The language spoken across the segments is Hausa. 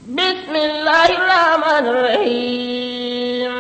بسم الله الرحمن الرحيم.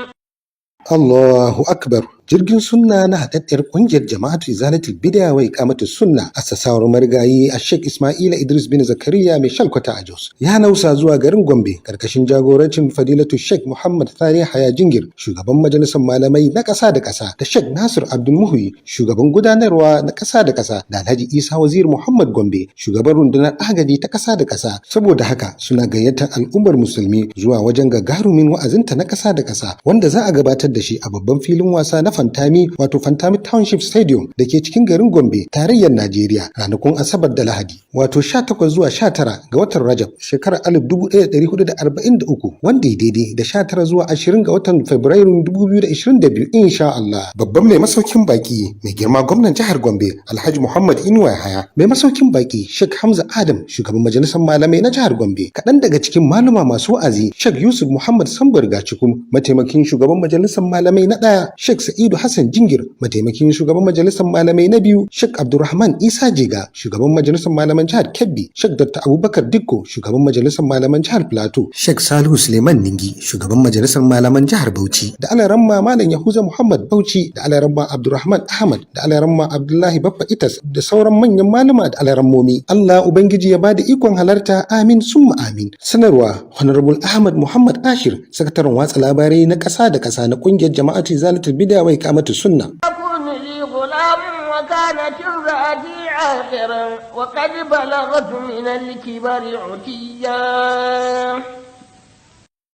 Allahu Akbar! Jirgin Sunna na haɗaɗɗiyar ƙungiyar Jama'atu Izalatul Bid'a wa Iqamatus Sunna, assasawar marigayi a Sheikh Ismaila Idris bin Zakariya mai shalkwata a Jos, ya nausa zuwa garin Gombe karkashin jagorancin Fadilatu Sheikh Muhammad Thani Haya Jingir, shugaban majalisar malamai na ƙasa da ƙasa, da Sheikh Nasir Abdul Muhyi, shugaban gudanarwa na ƙasa da ƙasa, da Alhaji Isa Wazir Muhammad Gombe, shugaban rundunar agaji ta ƙasa da ƙasa. Saboda haka suna gayyatar al'ummar musulmi zuwa wajen gagarumin wa'azinta na ƙasa da ƙasa, wanda za a gabatar da shi a babban filin wasa na Fantami, wato Fantami Township Stadium, da ke cikin garin Gombe, tarayyar Najeriya, ranakun Asabar da Lahadi, wato 18 zuwa 19 ga watan Rajab shekarar 1443, wanda ya daidai da 19 zuwa 20 ga watan Fabrairun 2022, insha Allah. Babban mai masaukin baki, mai girma gwamnan jihar Gombe, Alhaji Muhammad Inuwa Yahaya. Mai masaukin baki, Sheikh Hamza Adam, shugaban majalisar malamai na jihar Gombe. Kaɗan daga cikin maluma masu wa'azi: Sheikh Yusuf Muhammad Sambar Gacikum, mataimakin shugaban majalisar malamai na ɗaya, Sheikh Sa'idu Hassan Jingir, mataimakin shugaban majalisar malamai na biyu, Sheikh Abdulrahman Isa Jega, shugaban majalisar malaman jihar Kebbi, Sheikh Dr. Abubakar Dikko, shugaban majalisar malaman jihar Plateau, Sheikh Salihu Suleiman Ningi, shugaban majalisar malaman jihar Bauchi, da Alaramma Malam Yahuza Muhammad Bauchi, da Alaramma Abdulrahman Ahmad, da Alaramma Abdullahi Baffa Itas, da sauran manyan malama da alarammomi. Allah Ubangiji ya bada ikon halarta, amin summa amin. Sanarwa: Honorable Ahmad Muhammad Ashir, sakataren watsa labarai na ƙasa da ƙasa na ƙungiyar Jama'atu Izalatul Bid'a wa Iqamatus Sunna. يكون لي غلام وكانت امرأتي عاقرا وقد بلغت من الكبر عتيا.